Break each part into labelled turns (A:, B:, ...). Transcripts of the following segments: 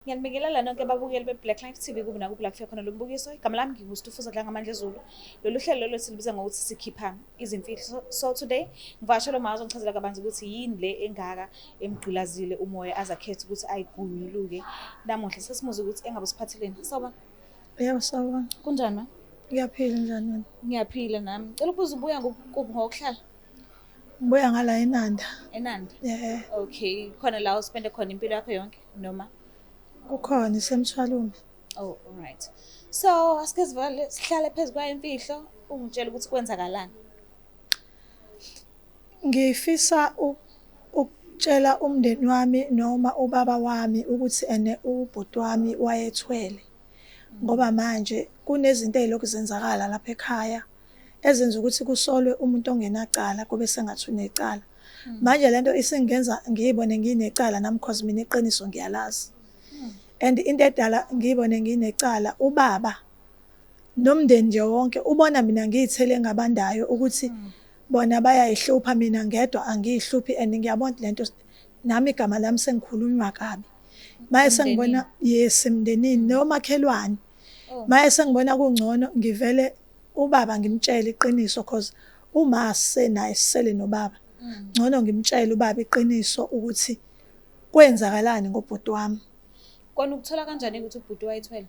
A: Ngiyanibingelela nonke ababukeli be-Black Life TV kubi nakuphi la kufika khona lo mbukiso. Igama lami nginguStufuza Dlangamandla Zulu. Lolu hlelo lolu silibiza ngokuthi sikhipha izimfihlo. So today ngivakashela umama ozongichazela kabanzi ukuthi yini le engaka emgqilazile umoya azakhetha ukuthi ayigululuke namuhla. Sesimuze ukuthi engabe usiphatheleni. Sawubona.
B: Yebo, sawubona.
A: Kunjani ma?
B: Ngiyaphila, njani wena?
A: Ngiyaphila nami. Cela ukubuza, ubuya ngokuphi ngokuhlala?
B: Ngibuya ngala eNanda.
A: Enanda.
B: Yeah.
A: Okay, khona la uspende khona impilo yakho yonke noma?
B: Kukhona isemthwalume.
A: Oh, all right. So, asike sivale sihlale phezu kwayo imfihlo, ungitshela ukuthi kwenzakalani.
B: Ngifisa ukutshela umndeni wami noma ubaba wami ukuthi ene ubhuti wami wayethwele. Ngoba manje kunezinto ezilokhu zenzakala lapha ekhaya ezenza ukuthi kusolwe umuntu ongenacala kube sengathi unecala. Manje lento isingenza ngiyibone nginecala nami, cause mina iqiniso ngiyalazi. And into edala ngiyibone nginecala, ubaba nomndeni nje wonke ubona mina ngiyithele ngabandayo ukuthi bona bayayihlupha, mina ngedwa angiyihluphi, and ngiyabona lento nami igama lami sengikhulunywa kabi. Maye sengibona, yes, emndenini nomakhelwane. Maye sengibona kungcono ngivele ubaba ngimtshele iqiniso, cause uma senaye sisele nobaba. Ngcono ngimtshele ubaba iqiniso ukuthi kwenzakalani ngobhuti wami.
A: Kona ukuthola kanjani ukuthi ubhuti wayethwele?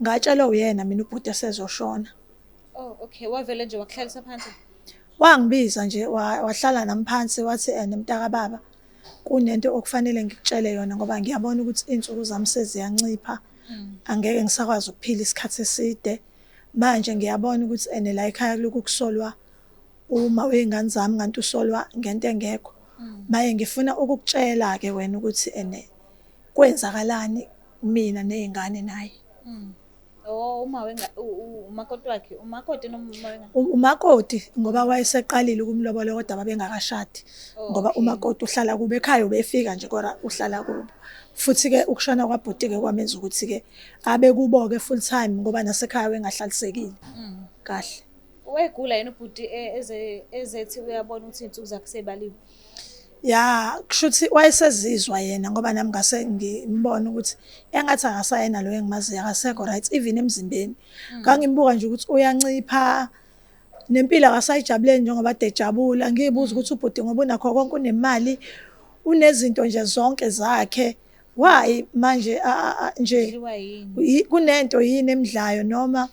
B: Ngatshelwa uyena mina ubhuti esezoshona.
A: Oh, okay. Wavele nje wakuhlalisa phansi.
B: Wangibiza nje, wahlala nami phansi, wathi ene mntaka baba, kunento okufanele ngikutshele yona ngoba ngiyabona ukuthi iy'nsuku zami seziyancipha, angeke ngisakwazi ukuphila isikhathi eside. Manje ngiyabona ukuthi ene la ekhaya kulokhu kusolwa uma wey'ngane zami, kanti usolwa ngento engekho. Maye ngifuna ukukutshela-ke wena ukuthi ene kwenzakalani mina ney'ngane naye.
A: Oh, uma wenga umakoti wakhe, umakoti noma uma wenga?
B: Umakoti, ngoba wayeseqalile ukumlobola kodwa babengakashadi. Ngoba umakoti uhlala kubo ekhaya, ubefika nje kodwa uhlala kubo. Futhi-ke ukushona kwabhuti-ke kwamenza ukuthi-ke abe kubo-ke full time, ngoba nasekhaya wengahlalisekile kahle.
A: Wayegula yena ubhuti eze ezethi uyabona ukuthi iy'nsuku zakhe sey'baliwe?
B: Ya, kusho ukuthi wayesezizwa yena, ngoba nami ngase ngimbona ukuthi engathi akasayena lo engimaziyo, akasekho right even emzimbeni. Ngangimbuka nje ukuthi uyancipha, nempilo akasayijabuleli njengoba ade ejabula. Ngiyibuza ukuthi ubhuti ngoba unakho konke, unemali, unezinto nje zonke zakhe, why manje nje
A: Udliwa yini?
B: Kunento yini emdlayo noma?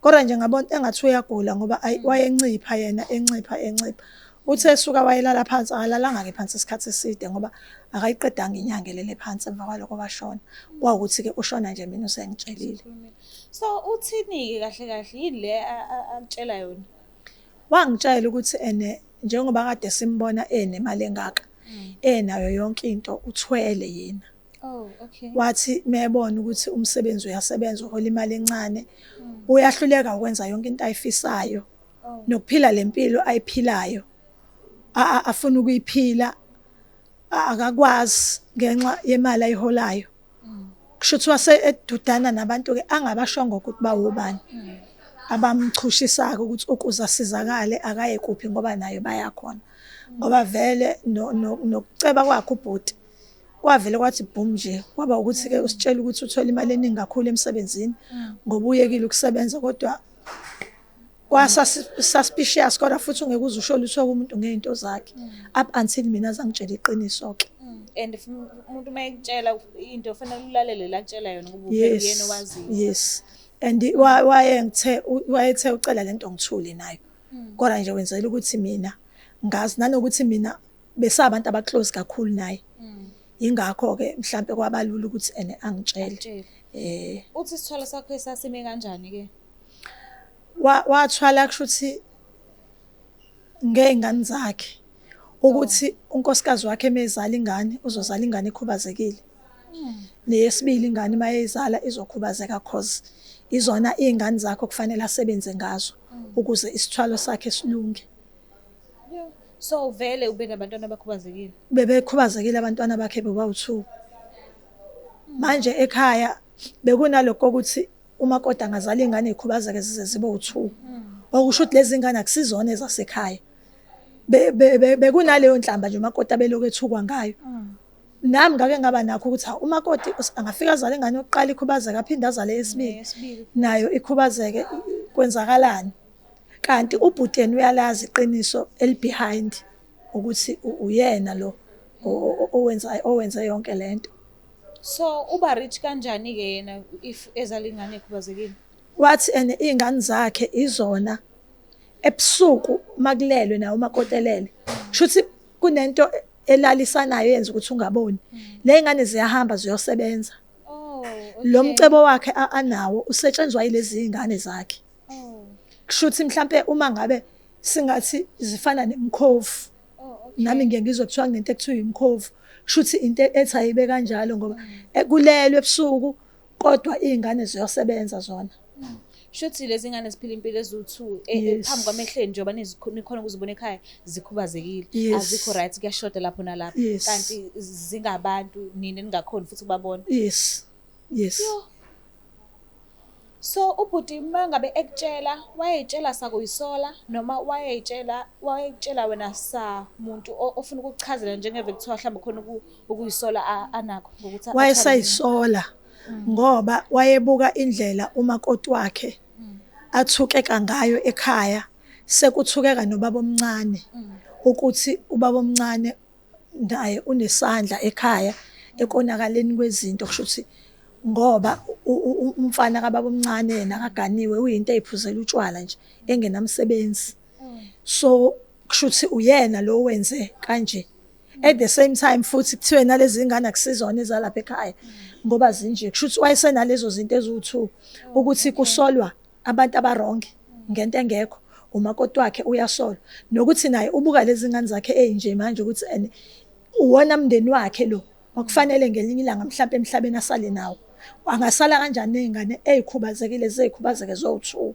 B: Kodwa nje ngabona engathi uyagula, ngoba ayi, wayencipha yena, encipha, encipha. Uthe esuka wayelala phansi, akalalanga-ke phansi isikhathi eside, ngoba akayiqedanga inyanga elele phansi, emva kwalokho washona. Kwawukuthi-ke ushona nje mina usengitshelile.
A: So uthini-ke kahle kahle, yini le akutshela yona?
B: Wangitshela ukuthi ene njengoba kade simbona enemali engaka, enayo yonke into, uthwele yena.
A: Oh, okay.
B: Wathi mebona ukuthi umsebenzi uyasebenza, uhola imali encane, uyahluleka ukwenza yonke into ayifisayo nokuphila lempilo ayiphilayo afuna ukuyiphila, akakwazi ngenxa yemali ayiholayo. Kusho ukuthi wase edudana nabantu-ke angabashongo ukuthi bawobani, abamchushisaka ukuthi ukuze asizakale akaye kuphi, ngoba naye bayakhona, ngoba vele nokuceba kwakhe ubhuti kwavele kwathi boom nje, kwaba ukuthi-ke usitshela ukuthi uthola imali eningi kakhulu emsebenzini ngoba uyekile ukusebenza, kodwa kwasa-suspicious, kodwa futhi ungeke uze usho lutho kumuntu ngey'nto zakhe up until mina azangitshela iqiniso-ke.
A: And if umuntu uma ekutshela into fanele ulalele la akutshela yona, ngoba uphela uyena owaziyo.
B: Yes, and wayethe ucela lento ngithule nayo, kodwa nje wenzela ukuthi mina ngazi, nanokuthi mina besabantu abaclose kakhulu naye, yingakho-ke mhlampe kwabalula ukuthi ene angitshele.
A: Akutshele.
B: Eh.
A: Uthi isithwalo sakho sasime kanjani-ke?
B: Wathwala kusho ukuthi ngey'ngane zakhe, ukuthi unkosikazi wakhe mezala ingane uzozala ingane ekhubazekile, neyesibili ingane uma eyizala izokhubazeka, cause izona iy'ngane zakhe okufanele asebenze ngazo ukuze isithwalo sakhe silunge.
A: Yeah. So vele ube nabantwana abakhubazekile?
B: Bebekhubazekile abantwana bakhe bebawu-2. Manje ekhaya bekunalokho kokuthi umakoti angazala iy'ngane ey'khubazeke zize zibe u-2, okusho ukuthi lezi ngane akusizona ezasekhaya. Bekunaleyo nhlamba nje umakoti abelokhu ethukwa ngayo. Nami ngake ngaba nakho ukuthi hawu, umakoti angafika azale ingane yokuqala ikhubazeke, aphinde azale eyesibili
A: Neyesibili.
B: nayo ikhubazeke, kwenzakalani? Kanti ubhuti yena uyalazi iqiniso eli-behind ukuthi uyena lo owenza yonke lento.
A: So uba rich kanjani-ke yena if ezala ingane ekhubazekile?
B: Wathi ene iy'ngane zakhe izona ebusuku makulelwe naye umakoti elele, kushuthi kunento elalisanayo yenza ukuthi ungaboni. Le ngane ziyahamba ziyosebenza.
A: Oh,
B: Lo
A: okay.
B: mcebo wakhe anawo usetshenzwa yilezi zingane zakhe.
A: Oh.
B: Kushuthi mhlambe uma ngabe singathi zifana nemkhovu.
A: Oh, okay.
B: Nami ngiye ngizwe kuthiwa kunento ekuthiwa imkhovu. Kushuthi into ethi ayibe kanjalo ngoba kulelwe ebusuku kodwa izingane ziyosebenza zona.
A: Shuthi lezi ngane ziphila impilo eziwu-2
B: Yes.
A: phambi kwamehleni njengoba nikhona ukuzibona ekhaya zikhubazekile.
B: Yes.
A: Azikho right, kuyashoda lapho nalapho.
B: Yes.
A: Kanti zingabantu nina ningakhoni futhi ukubabona.
B: Yes. Yes.
A: Yo. So ubhuti mangabe ekutshela, wayeyitshela sakuyisola noma wayeyitshela wena sa muntu ofuna ukukuchazela njengeve kuthiwa mhlawumbe khona ukuyisola anakho ngokuthi athwale
B: Wayesayisola ngoba wayebuka indlela umakoti wakhe athukeka ngayo ekhaya, sekuthukeka nobaba omncane, ukuthi ubaba omncane naye unesandla ekhaya ekonakaleni kwezinto, kusho ukuthi ngoba umfana kababa omncane yena akaganiwe, uyinto eyiphuzela utshwala nje engenamsebenzi. So kusho ukuthi uyena lo wenze kanje. At the same time futhi kuthiwe nalezi ngane akusizona ezalapha ekhaya ngoba zinje, kusho ukuthi wayesenalezo zinto eziwu-2 ukuthi kusolwa abantu abaronge ngento engekho, umakoti wakhe uyasolwa, nokuthi naye ubuka lezi ngane zakhe ezinje manje ukuthi ene uwona mndeni wakhe lo okufanele ngelinye ilanga mhlawumbe emhlabeni asale nawo. Angasala kanjani nezingane ezikhubazekile zezikhubazeke zowu-2?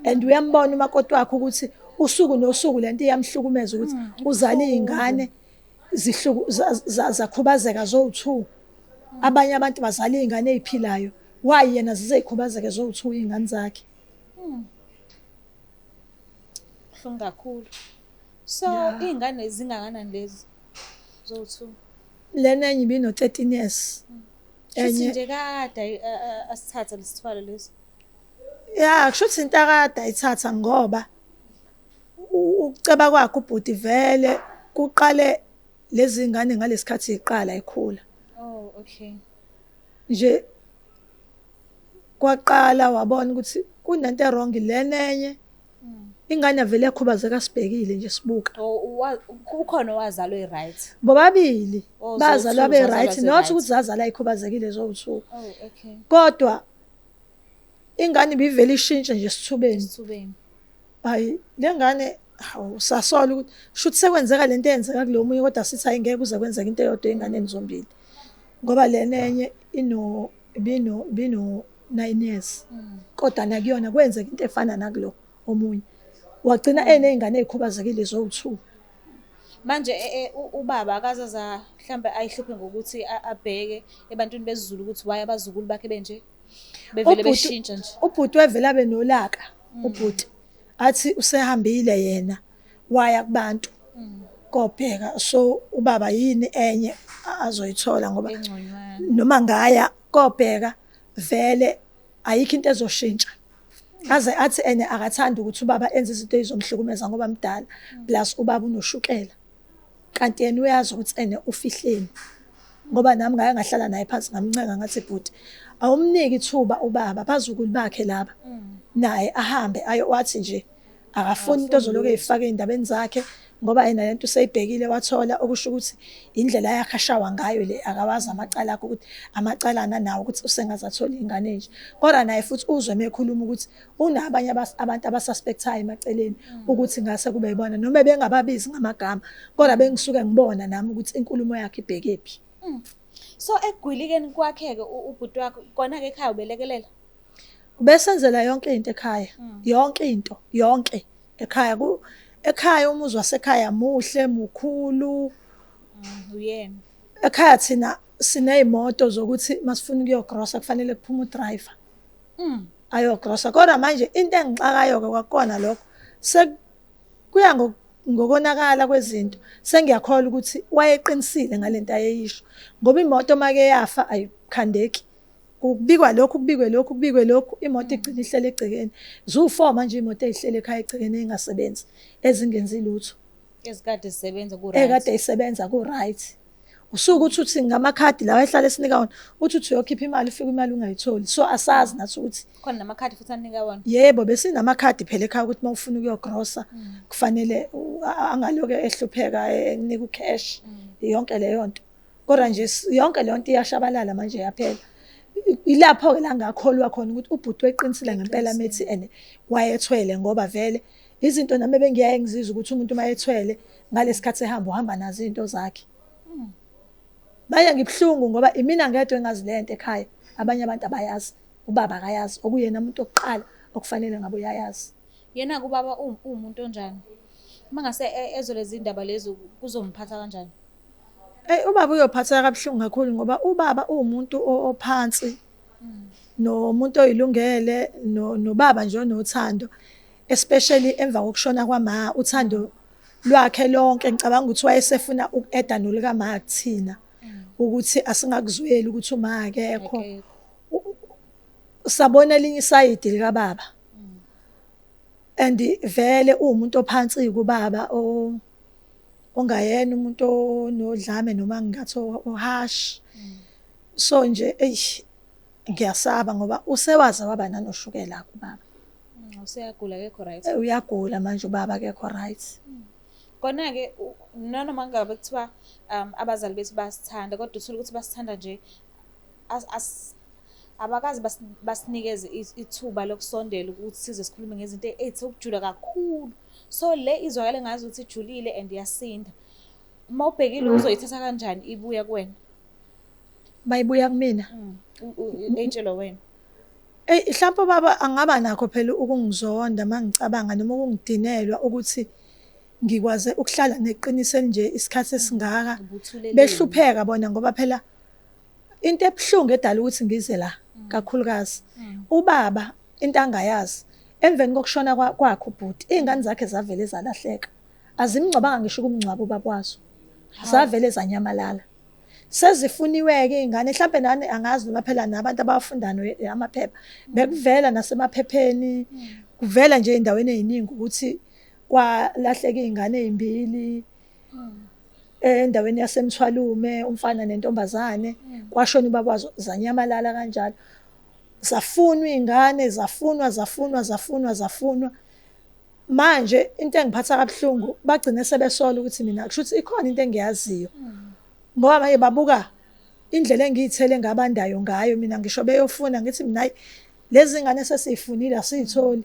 B: And uyambona umakoti wakhe ukuthi usuku nosuku lento iyamhlukumeza ukuthi uzale izingane zakhubazeka zowu-2. Abanye abantu bazala izingane eziphilayo, why yena zizezikhubazeke zowu-2 izingane zakhe?
A: Buhlungu kakhulu. So izingane zingakanani lezi zowu-2?
B: Lena enye ibino 13 years.
A: Shuthi
B: Enye
A: nje kade asithatha lesithwalo lesi.
B: Ya, kusho ukuthi into akade ayithatha ngoba ukuceba kwakhe ubhuti vele kuqale lezi ngane ngalesikhathi iqala ikhula.
A: Oh, okay.
B: Nje kwaqala wabona ukuthi kunento e-wrong lena enye. Ingane vele yakhubazeka sibhekile nje sibuka.
A: Oh, kukhona owazalwa e-right.
B: Bobabili
A: Oh,
B: bazalwa
A: zowu-two,
B: be-right,
A: zazalwa
B: not
A: zi-right.
B: ukuthi zazalwa ikhubazekile zowu-2.
A: Oh, okay.
B: Kodwa ingane ibivele ishintshe nje esithubeni.
A: Esithubeni.
B: Hayi, le ngane hawu sasola ukuthi shuthi sekwenzeka lento eyenzeka kulo munye, kodwa sithi hayi ngeke kuze kwenzeke into eyodwa ey'nganeni zombili. Ngoba lena enye bino 9 years. Kodwa nakuyona kwenzeka into efana nakulo omunye. Wagcina eney'ngane ey'khubazekile zowu-2.
A: Manje ubaba akazaza mhlambe ayihluphe ngokuthi abheke ebantwini besiZulu ukuthi why abazukulu bakhe benje bevele beshintsha nje.
B: Ubhuti wevele abe nolaka, ubhuti athi usehambile yena waya kubantu kobheka, so ubaba yini enye azoyithola ngoba
A: Engconywana.
B: noma ngaya kobheka vele ayikho into ezoshintsha. Aze athi ene akathandi ukuthi ubaba enze izinto ezizomhlukumeza ngoba mdala, plus ubaba unoshukela. Kanti yena uyazi ukuthi ene ufihleni. Ngoba nami ngake ngahlala naye phansi ngamncenga ngathi bhuti awumniki ithuba ubaba, abazukulu bakhe laba. Naye ahambe ayo, wathi nje akafuni into ozoloku eyifaka ey'ndabeni zakhe ngoba yena lento useyibhekile wathola, okusho ukuthi indlela yakhe ashawa ngayo le akawazi amacala akhe ukuthi amacalana nawo ukuthi usengaze athole ingane nje. Kodwa naye futhi uzwe mekhuluma ukuthi unabanye abantu abasuspectayo emaceleni ukuthi ngase kube yibona, noma bengababizi ngamagama kodwa bengisuke ngibona nami ukuthi inkulumo yakhe ibhekephi.
A: So ekugwilikeni kwakhe-ke ubhuti wakho kona-ke ekhaya ubelekelela?
B: Ubesenzela yonke into ekhaya, yonke into, yonke ekhaya. Ekhaya umuzi wasekhaya muhle, mukhulu.
A: Uyena.
B: Ekhaya thina siney'moto zokuthi masifuna ukuyogrosa kufanele kuphume udriver. Ayogrosa. Kodwa manje into engixakayo-ke kwakona lokho, sekuya Ngokonakala kwezinto sengiyakholwa ukuthi wayeqinisile ngalento ayeyisho, ngoba imoto make yafa ayikhandeki. Kubikwa lokhu, kubikwe lokhu, kubikwe lokhu, imoto igcina ihlele egcekeni. Ziwu-four manje iy'moto ey'hleli ekhaya egcekeni ey'ngasebenzi, ezingenzi lutho.
A: Ezikade zisebenza ku-right.
B: Ekade isebenza ku-right. Usuke uthi uthi ngamakhadi lawa ehlale esinika wona, uthi uthi uyokhipha imali, ufike imali ungayitholi. So asazi nathi ukuthi
A: Khona namakhadi futhi anika wona.
B: Yebo, besinamakhadi phela ekhaya ukuthi uma ufuna ukuyogrosa kufanele angaloke ehlupheka ekunika u-cash, yonke leyo nto. Kodwa nje yonke leyo nto iyashabalala manje, yaphela. Ilapho-ke la ngakholwa khona ukuthi ubhuti weqinisile ngempela methi ene wayethwele, ngoba vele izinto nami ebengiyaye ngizizwe ukuthi umuntu uma ethwele ngalesikhathi ehamba uhamba nazo izinto zakhe. Manje ngibuhlungu ngoba imina ngedwa engazi lento ekhaya, abanye abantu abayazi, ubaba akayazi, okuyena umuntu okuqala okufanele ngabe uyayazi.
A: Yena kubaba uwumuntu onjani? Uma ngase ezwe lezi ndaba lezi kuzomphatha kanjani?
B: Eyi, ubaba uyophatheka kabuhlungu kakhulu ngoba ubaba uwumuntu ophansi nomuntu oyilungele nobaba nje onothando, especially emva kokushona kwama, uthando lwakhe lonke ngicabanga ukuthi wayesefuna uku-eda nolukama kuthina ukuthi asingakuzweli ukuthi uma akekho. Sabona elinye isayidi likababa and vele uwumuntu ophansi kubaba, ongayena umuntu onodlame noma ngingathi ohash. So nje eyi ngiyasaba ngoba usewaze waba nanoshukela kubaba.
A: Useyagula, akekho right.
B: Uyagula manje ubaba, akekho right.
A: Kona-ke nanoma ngabe kuthiwa abazali bethu bayasithanda, kodwa uthole ukuthi basithanda nje abakaze basinikeze ithuba lokusondela ukuthi size sikhulume ngezinto ey'the ukujula kakhulu. So le izwakale ngazi ukuthi ijulile and iyasinda. Uma ubhekile uzoyithatha kanjani ibuya kuwena?
B: Mayibuya kumina?
A: Eyitshelwa wena.
B: Eyi, mhlawumbe ubaba angaba nakho phela ukungizonda mangicabanga noma ukungidinelwa ukuthi ngikwaze ukuhlala neqiniso elinje isikhathi esingaka. Behlupheka bona ngoba phela into ebuhlungu edala ukuthi ngize la kakhulukazi ubaba into angayazi emveni kokushona kwakhe ubhuti, iy'ngane zakhe zavele zalahleka, azimngcwabanga ngisho ukumngcwaba ubaba wazo, zavele zanyamalala. Sezifuniwe-ke iy'ngane, mhlampe nani angazi noma phela nabantu abafundayo amaphepha bekuvela nasemaphepheni, kuvela nje ey'ndaweni ey'ningi ukuthi kwalahleka iy'ngane ey'mbili endaweni yaseMthwalume, umfana nentombazane, kwashona ubaba wazo, zanyamalala kanjalo. Zafunwa iy'ngane, zafunwa, zafunwa, zafunwa, zafunwa. Manje into engiphatha kabuhlungu, bagcine sebesola ukuthi mina kusho ukuthi ikhona into engiyaziyo. Ngoba manje babuka indlela engiyithele ngabandayo ngayo, mina ngisho beyofuna ngithi mina hayi lezi ngane sesiyifunile asiyitholi.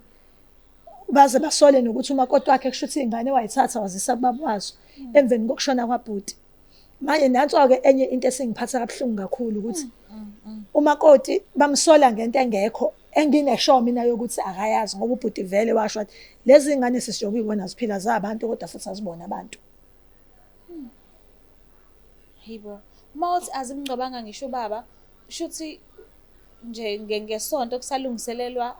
B: Baze basole nokuthi umakoti wakhe kusho ukuthi iy'ngane wayithatha wazisa kubaba wazo emveni kokushona kwabhuti. Manje nanso-ke enye into esingiphatha kabuhlungu kakhulu ukuthi umakoti bamsola ngento engekho enginesho mina yokuthi akayazi, ngoba ubhuti vele washo wathi lezi ngane sisijokuyibona ziphila zabantu kodwa futhi azibona abantu.
A: Hayibo, uma uthi azimngcwabanga ngisho ubaba, shuthi nje ngesonto kusalungiselelwa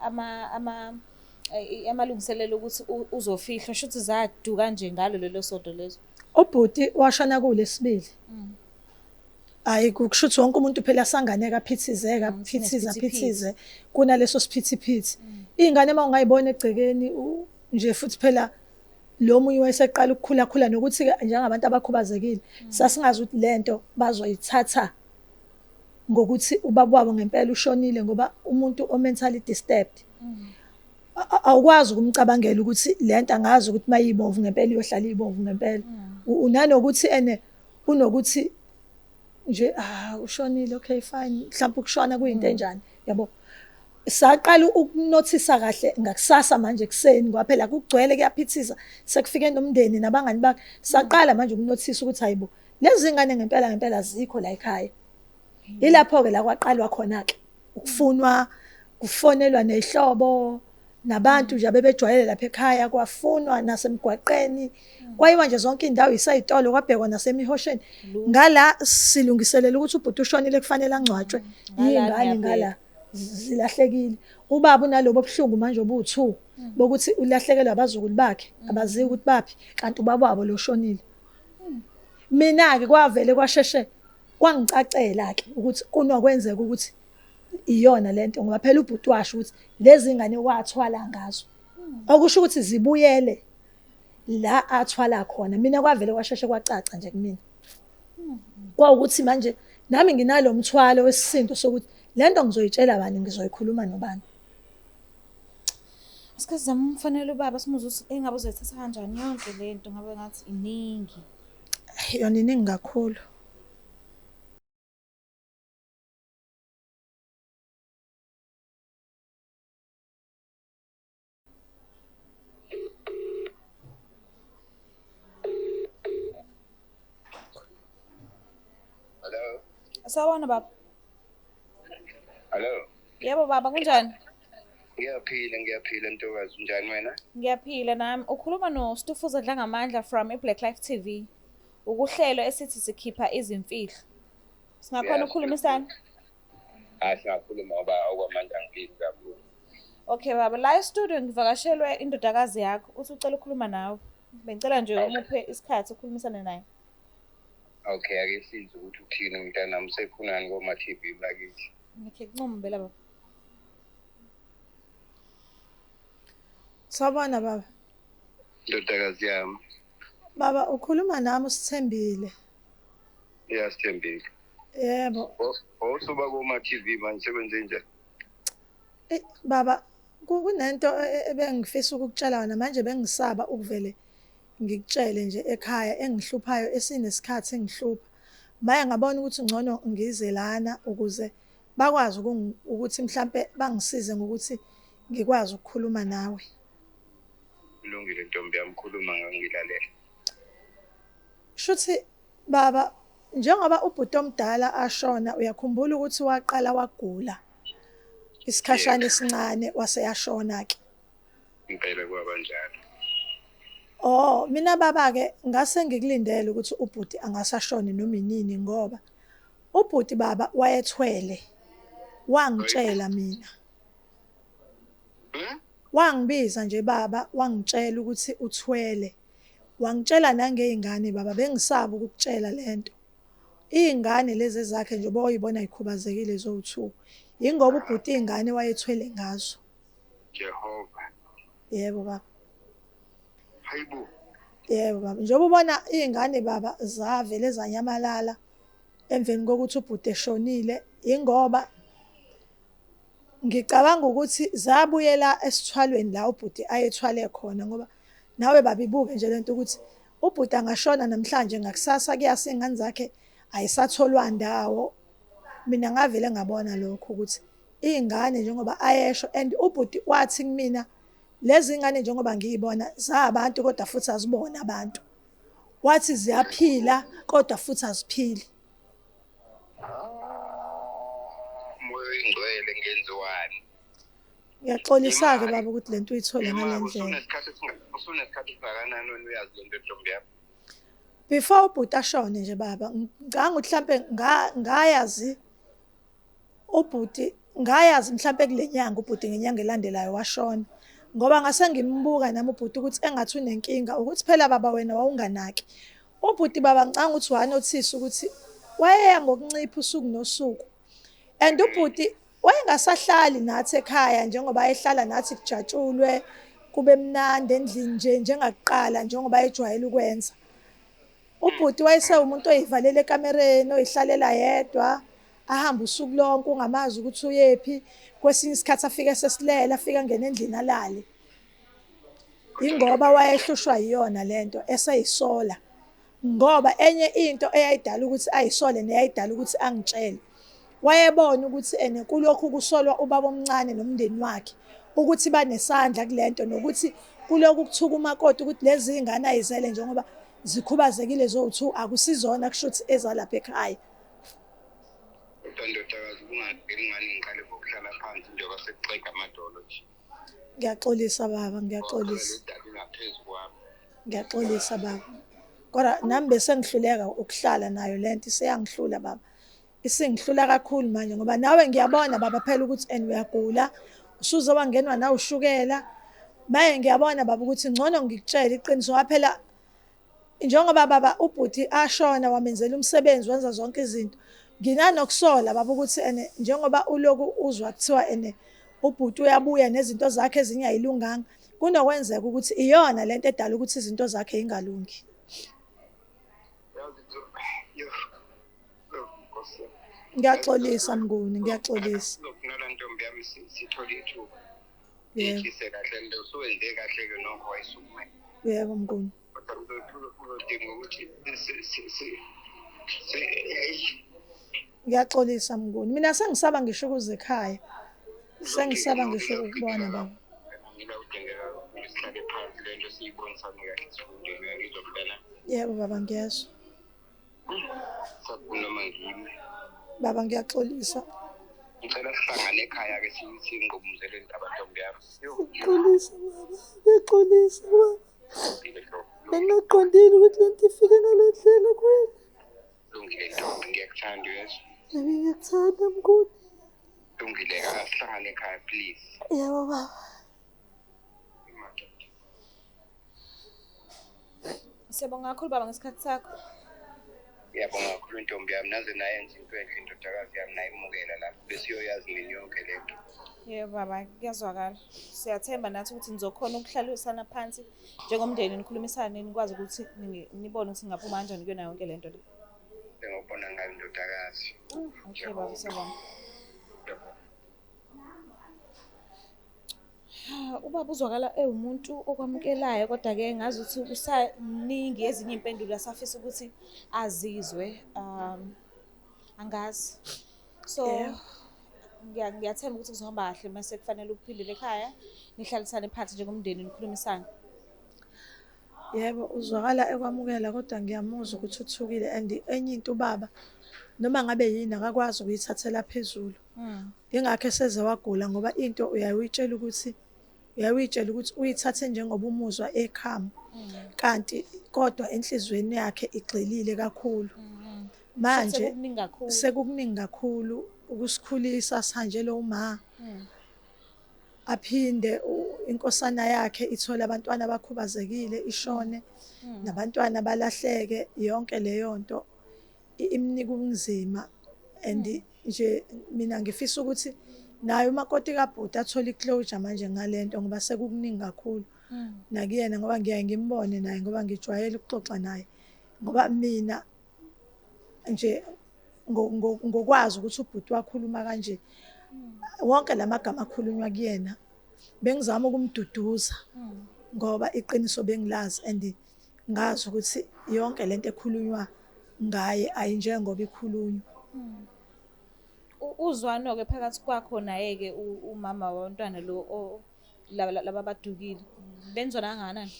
A: amalungiselelo ukuthi uzofihlwa, shuthi zaduka nje ngalo lelo sonto lezo.
B: Ubhuti washona kulesibili. Hayi, kusho ukuthi wonke umuntu phela asanganeka aphithizeka, phithiza, phithize kunaleso siphithiphithi. Iy'ngane uma ungayibona egcekeni nje futhi phela lo munye wayeseqala ukukhula khula, nokuthi-ke njengabantu abakhubazekile sasingazi ukuthi lento bazoyithatha ngokuthi ubaba wabo ngempela ushonile, ngoba umuntu o-mentally disturbed awukwazi ukumcabangela ukuthi lento angazi ukuthi mayibomvu ngempela iyohlala ibomvu ngempela. Unanokuthi ene unokuthi nje ushonile, okay fine, mhlawumbe ukushona kuyinto enjani, yabo. Saqala ukunothisa kahle ngakusasa manje ekuseni, ngoba phela kugcwele kuyaphithiza, sekufike nomndeni nabangani bakhe. Saqala manje ukunothisa ukuthi hayibo lezi ngane ngempela ngempela azikho la ekhaya. Ilapho-ke la kwaqalwa khona-ke ukufunwa, kufonelwa nehlobo nabantu nje abebejwayele lapha ekhaya, kwafunwa nasemgwaqeni, kwayiwa nje zonke iy'ndawo, isayitolo, kwabhekwa nasemihosheni. Ngala silungiselela ukuthi ubhuti ushonile kufanele angcwatshwe, iy'ngane ngala zilahlekile. Ubaba unalobo buhlungu manje obuwu-2. Bokuthi ulahlekelwe abazukulu bakhe, abaziwa ukuthi baphi, kanti ubaba wabo lo shonile. Mina-ke kwavele kwasheshe kwangicacela-ke ukuthi kunokwenzeka ukuthi iyona lento, ngoba phela ubhuti washo ukuthi lezi ngane wathwala ngazo, okusho ukuthi zibuyele la athwala khona. Mina kwavele kwasheshe kwacaca nje kumina, kwawukuthi manje nami nginalo mthwalo wesisindo sokuthi lento ngizoyitshela bani, ngizoyikhuluma nobani.
A: Isikhathi zamfanele ubaba simuzwe ukuthi engabe uzoyithatha kanjani yonke lento, ngabe ngathi iningi.
B: Yona iningi kakhulu.
C: Hello.
A: Sawubona baba.
C: Hello.
A: Yebo baba, kunjani?
C: Ngiyaphila, ngiyaphila ntokazi. Unjani wena?
A: Ngiyaphila nami. Ukhuluma noStufuza Dlangamandla from iBlack Life TV. Ukuhlelo esithi sikhipha izimfihlo. Singakhona ukukhulumisana?
C: Hayi, singakhuluma ngoba okwamanje angiphili kakhulu.
A: Okay baba, la e-studio ngivakashelwe indodakazi yakho. Uthi ucela ukukhuluma nawe. Bengicela nje umuphe isikhathi ukukhulumisana naye.
C: Okay, ake sizwe ukuthi uthini umntanami, usefunani koma TV bakithi.
A: Ngikhe kuncume bela baba.
B: Sawubona baba.
C: Ndodakazi yami.
B: Baba, ukhuluma nami uSithembile.
C: Iyasithembile.
B: Yebo.
C: Osuba koma TV manje sekwenze njani?
B: Baba, kunento ebengifisa ukukutshela yona manje, bengisaba ukuvele ngikutshele nje ekhaya engihluphayo esinesikhathi engihlupha. Maye ngabona ukuthi ngcono ngize lana ukuze bakwazi ukuthi mhlambe bangisize ngokuthi ngikwazi ukukhuluma nawe.
C: Kulungile ntombi yami, khuluma ngangilalela.
B: Shuthi baba, njengoba ubhuti omdala ashona, uyakhumbula ukuthi waqala wagula isikhashana esincane wase yashona ke.
C: Impela kwaba njalo.
B: Oh, mina baba ke ngase ngikulindele ukuthi ubhuti angasashoni noma inini, ngoba ubhuti baba wayethwele. Wangitshela mina. Wangibiza nje baba, wangitshela ukuthi uthwele. Wangitshela nangey'ngane baba, bengisaba ukukutshela lento. Iy'ngane lezi ezakhe nje boyibona yikhubazekile zowu-2. Yingoba ubhuti iy'ngane wayethwele ngazo.
C: Jehova.
B: Yebo baba.
C: Hayibo.
B: Yebo baba, njengoba ubona iy'ngane baba zavele zanyamalala emveni kokuthi ubhuti eshonile, yingoba ngicabanga ukuthi zabuyela esithwalweni la ubhuti ayethwale khona, ngoba nawe baba ibuke nje lento ukuthi ubhuti angashona namhlanje, ngakusasa kuyasa iy'ngane zakhe ayisatholwa ndawo. Mina ngavele ngabona lokho ukuthi iy'ngane njengoba ayesho, and ubhuti wathi kumina lezi ngane njengoba ngiyibona zabantu kodwa futhi azibona abantu. Wathi ziyaphila kodwa futhi aziphili.
C: Moya oyingcwele ngenziwani?
B: Ngiyaxolisa-ke baba ukuthi lento uyithole ngale ndlela.
C: Usunesikhathi esingakanani wena uyazi lento ntombi yami?
B: Before ubhuti ashone nje baba, ngicabanga ukuthi mhlampe ngayazi ubhuti, ngayazi mhlampe kule nyanga ubhuti ngenyanga elandelayo washona. Ngoba ngase ngimbuka nami ubhuti ukuthi engathi unenkinga, ukuthi phela baba wena wawunganaki. Ubhuti baba ngicabanga ukuthi wanothisa ukuthi wayeya ngokuncipha usuku nosuku. And ubhuti wayengasahlali nathi ekhaya njengoba ehlala nathi kujatshulwe kube mnandi endlini nje njengakuqala njengoba ejwayele ukwenza. Ubhuti wayesewumuntu oyivalela ekamereni, oyihlalela yedwa, ahamba usuku lonke ungamazi ukuthi uyephi. Kwesinye isikhathi afike sesilela, afike angene endlini alale. Ingoba wayehlushwa yiyona lento eseyisola. Ngoba enye into eyayidala ukuthi ayisole neyayidala ukuthi angitshele, wayebona ukuthi ene kulokhu kusolwa ubaba omncane nomndeni wakhe ukuthi banesandla kulento, nokuthi kulokhu kuthuka umakoti ukuthi lezi zingane ayizele njengoba zikhubazekile zowu-2 akusizona kusho ukuthi ezalapha ekhaya.
C: Kodwa ndodakazi kungani ngiqale ngokuhlala phansi njengoba sekuxega amadolo nje?
B: Ngiyaxolisa baba, ngiyaxolisa. Ngiyaxolisa baba. Kodwa nami bese ngihluleka ukuhlala nayo lento, iseyangihlula baba. Isingihlula kakhulu manje ngoba nawe ngiyabona baba phela ukuthi and uyagula, usuze wangenwa na ushukela. Maye ngiyabona baba ukuthi ngcono ngikutshele iqiniso ngoba phela njengoba baba ubhuti ashona wamenzela umsebenzi wenza zonke izinto. Nginanokusola baba ukuthi ene njengoba uloku uzwa kuthiwa ene ubhuti uyabuya nezinto zakhe ezinye ayilunganga, kunokwenzeka ukuthi iyona lento edala ukuthi izinto zakhe ingalungi. Ngiyaxolisa Mnguni, ngiyaxolisa.
C: Nala ntombi yami sithole ithuba.
B: Yebo.
C: Yehlise kahle nto usuwenze kahle-ke nokho wayisukumela.
B: Yebo Mnguni.
C: Kodwa kuzodinga ukuthi
B: Ngiyaxolisa Mnguni. Mina sengisaba ngisho ukuza ekhaya. Sengisaba ngisho ukubona baba.
C: Ngila udingeka ukuthi sihlale phansi le nto siyibonisane kahle sifunde ngizwa mntana.
B: Yebo baba ngiyezwa.
C: Sakunoma ngimi.
B: Baba ngiyaxolisa.
C: Ngicela sihlangane ekhaya ke singqubuzele le ndaba ntombi yami.
B: Ngiyaxolisa baba. Ngiyaxolisa baba. Bengingaqondile ukuthi le nto ifike ngale ndlela kuwena.
C: Lungile ntombi ngiyakuthanda uyezwa.
B: Nami ngiyakuthanda Mnguni.
C: Lungile asihlangane ekhaya please.
B: Yebo baba.
A: Siyabonga kakhulu baba ngesikhathi sakho.
C: Ngiyabonga kakhulu ntombi yami naze nayenza into enhle indodakazi yami nayimukela lapho besiyoyazi mina yonke le nto.
A: Yebo baba, kuyazwakala. Siyathemba nathi ukuthi nizokhona ukuhlalisana phansi njengomndeni nikhulumisane nikwazi ukuthi nibone ukuthi ningaphuma kanjani kuyona yonke le nto le.
C: Engobona ngayo indodakazi.
A: Okay baba, siyabonga. Ubaba uzwakala ewumuntu okwamukelayo kodwa-ke ngazi ukuthi usaningi ezinye iy'mpendulo asafisa ukuthi azizwe. Angazi. So ngiyathemba ukuthi kuzohamba kahle mase kufanele uphindele ekhaya nihlalisane phansi njengomndeni nikhulumisane.
B: Yebo, uzwakala ekwamukela kodwa ngiyamuzwa ukuthi uthukile and enye into ubaba noma ngabe yini akakwazi ukuyithathela phezulu. Ingakho eseze wagula ngoba into uyayitshela ukuthi uyithathe njengoba umuzwa ekhama. Kanti kodwa enhlizweni yakhe igxilile kakhulu. Manje sekukuningi kakhulu ukusikhulisa sihanjelwe uma. Aphinde inkosana yakhe ithole abantwana abakhubazekile ishone nabantwana balahleke yonke leyo nto imnika ubunzima and nje mina ngifisa ukuthi naye umakoti kaBhuti athole iclosure manje ngalento ngoba sekukuningi kakhulu nakuyena ngoba ngiyaye ngimbone naye ngoba ngijwayele ukuxoxa naye ngoba mina nje ngokwazi ukuthi ubhuti wakhuluma kanje wonke lamagama akhulunywa kuyena bengizama ukumduduza ngoba iqiniso bengilazi and ngazi ukuthi yonke lento ekhulunywa ngaye ayinjengoba ikhulunywa.
A: Uzwano-ke phakathi kwakho naye-ke umama wabantwana lo laba abadukile benzwana kangakanani?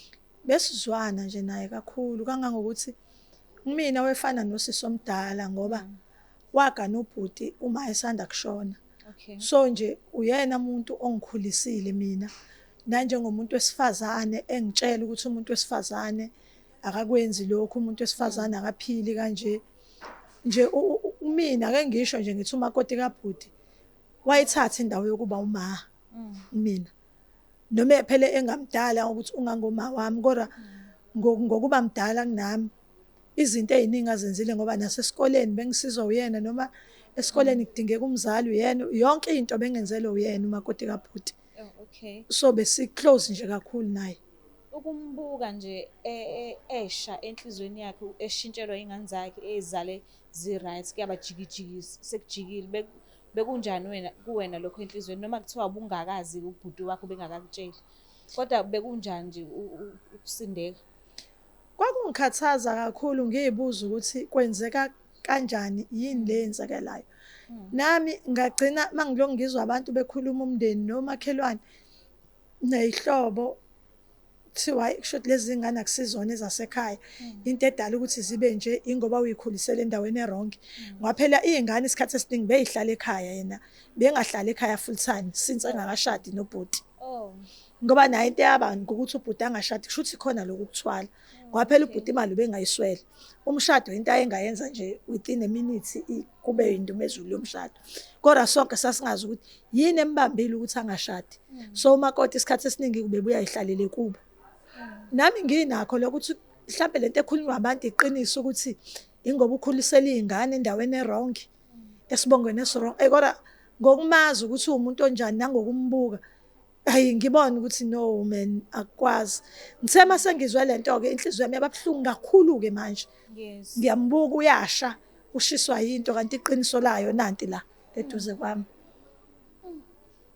B: Besizwana nje naye kakhulu kangangokuthi mina wefana nosisi omdala ngoba wagana ubhuti uma esanda kushona.
A: Okay.
B: So nje uyena umuntu ongikhulisile mina nanjengomuntu wesifazane engitshela ukuthi umuntu wesifazane akakwenzi lokhu, umuntu wesifazane akaphili kanje. Nje mina ake ngisho nje ngithi umakoti kaBhuti wayithatha indawo yokuba uma mina. Noma phela engamdala ukuthi ungangoma wami kodwa ngokuba mdala kunami izinto eziningi azenzile ngoba nasesikoleni bengisizwa uyena noma esikoleni kudingeka umzali uyena yonke into bengenzelwe uyena umakoti kaBhuti.
A: Okay.
B: So besi close nje kakhulu naye.
A: Ukumbuka nje esha enhlizweni yakhe eshintshelwa ingane zakhe ezale zi right kuyabajikijiki sekujikile bekunjani wena kuwena lokho enhlizweni noma kuthiwa ubungakazi ubhuti wakho bengakakutsheli kodwa bekunjani nje ukusindeka?
B: Kwakungikhathaza kakhulu ngiyibuza ukuthi kwenzeka kanjani yini le yenzekelayo. Nami ngagcina mangilokhu ngizwa abantu bekhuluma umndeni nomakhelwane nezihlobo kuthiwa kusho ukuthi lezi zingane akusizona ezasekhaya. Into edala ukuthi zibe nje ingoba uyikhulisele endaweni erong. Ngoba phela iy'ngane isikhathi esiningi beyihlala ekhaya yena bengahlali ekhaya full time since engakashadi nobhuti. Ngoba naye into yaba ngokuthi ubhuti angashadi kusho ukuthi khona lokhu kuthwala. Ngoba phela ubhuti imali ubengayiswele. Umshado into ayengayenza nje within a minute kube indumezulu yomshado. Kodwa sonke sasingazi ukuthi yini embambile ukuthi angashadi. So umakoti isikhathi esiningi kubebuya ihlalele kubo. Nami nginakho lokuthi mhlambe lento ekhulunywa abantu iqiniso ukuthi ingoba ukhulisela izingane endaweni e-wrong, esibongweni esi-wrong. Kodwa ngokumazi ukuthi uwumuntu onjani nangokumbuka, hayi ngibona ukuthi no man, akukwazi. Ngithe mase ngizwe lento ke inhliziyo yami yababuhlungu kakhulu ke manje. Ngiyambuka uyasha, ushiswa yinto kanti iqiniso layo nanti la eduze kwami.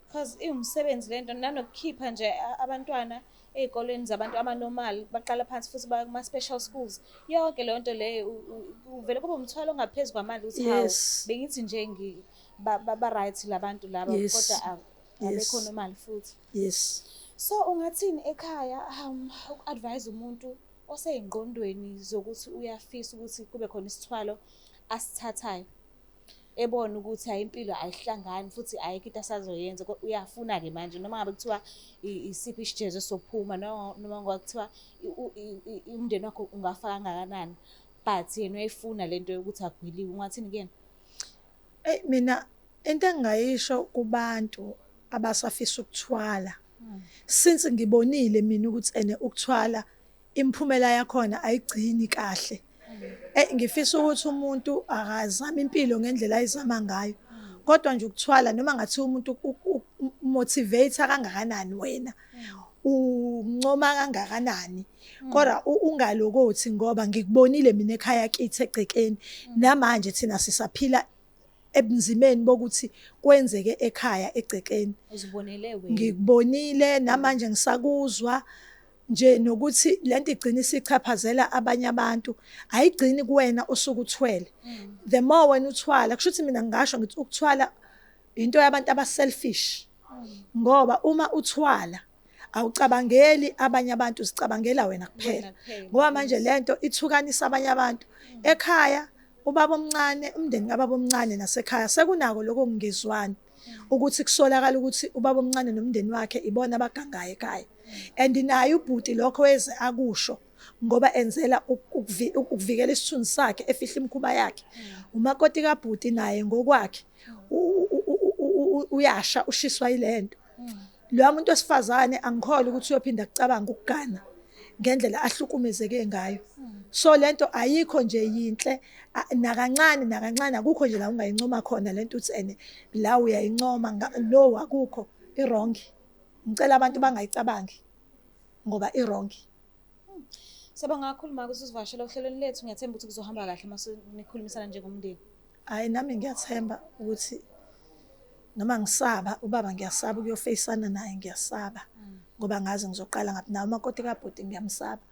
A: Because iwumsebenzi lento, nanokukhipha nje abantwana ey'kolweni zabantu abanormal, baqala phansi futhi baya kuma-special schools. Yonke leyo nto leyo uvele kube umthwalo ongaphezu kwamandla ukuthi hawu, bengithi nje ba-right labantu laba, kodwa abekho normal futhi. So ungathini ekhaya uku-advise umuntu osey'ngqondweni zokuthi uyafisa ukuthi kube khona isithwalo asithathayo, ebona ukuthi hayi impilo ayihlangani futhi ayikho into asazoyenza, uyafuna-ke manje noma ngabe kuthiwa isiphi isijezo sophuma, noma ngabe kuthiwa umndeni wakho ungafa kangakanani, but yena uyayifuna lento yokuthi agwiliwe, ungathini kuyena?
B: Eyi mina into engingayisho kubantu abasafisa ukuthwala, since ngibonile mina ukuthi ene ukuthwala imiphumela yakhona ayigcini kahle. Ngifisa ukuthi umuntu akazame impilo ngendlela ayizama ngayo. Kodwa nje ukuthwala noma ngathiwa umuntu motivate kangakanani wena, uncoma kangakanani, kodwa ungalokothi ngoba ngikubonile mina ekhaya kithi egcekeni. Namanje thina sisaphila ebunzimeni bokuthi kwenzeke ekhaya egcekeni.
A: Uzibonele wena.
B: Ngikubonile namanje ngisakuzwa nje nokuthi lento igcina isichaphazela abanye abantu, ayigcini kuwena osuke uthwele. The more wena uthwala, kusho ukuthi mina ngingasho ngithi ukuthwala into yabantu aba-selfish. Ngoba uma uthwala awucabangeli abanye abantu, uzicabangela wena kuphela. Ngoba manje lento ithukanisa abanye abantu. Ekhaya ubaba omncane, umndeni kababa omncane nasekhaya sekunako lokho kungezwani. Ukuthi kusolakala ukuthi ubaba omncane nomndeni wakhe ibona abagangayo ekhaya. And naye ubhuti lokho weze akusho ngoba enzela ukuvikela isithunzi sakhe, efihla imikhuba yakhe. Umakoti kabhuti naye ngokwakhe uyasha, ushiswa yilento. Lo muntu wesifazane angikholwa ukuthi uyophinda kucabanga ukugana ngendlela ahlukumezeke ngayo. So lento ayikho nje yinhle nakancane nakancane, akukho nje la ungayincoma khona lento uthi ene la uyayincoma, no akukho, i-wrong. Ngicela abantu bangayicabangi ngoba i-wrong.
A: Siyabonga kakhulu ma ukuthi usivakashele ohlelweni lethu. Ngiyathemba ukuthi kuzohamba kahle uma nikhulumisana njengomndeni.
B: Hhayi nami ngiyathemba ukuthi noma ngisaba ubaba, ngiyasaba ukuyofeyisana naye, ngiyasaba ngoba ngazi ngizoqala ngaphi naye umakoti kabhuti, ngiyamsaba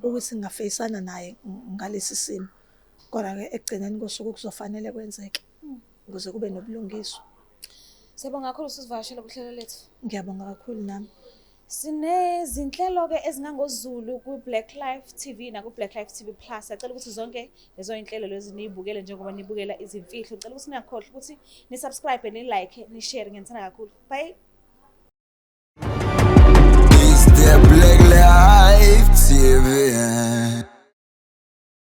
B: ukuthi ngingafeyisana naye ngalesi simo. Kodwa-ke ekugcineni kosuku kuzofanele kwenzeke ukuze kube nobulungiswa.
A: Siyabonga kakhulu usivakashele kuhlelo lethu.
B: Ngiyabonga kakhulu nami.
A: Sinezinhlelo-ke ezingangoZulu ku-Black Life TV naku-Black Life TV Plus. Siyacela ukuthi zonke lezo iy'nhlelo lezi niy'bukele njengoba nibukela izimfihlo. Ngicela ukuthi ningakhohlwa ukuthi ni-subscribe, ni-like, ni-share. Ngiyanithanda kakhulu. Bye.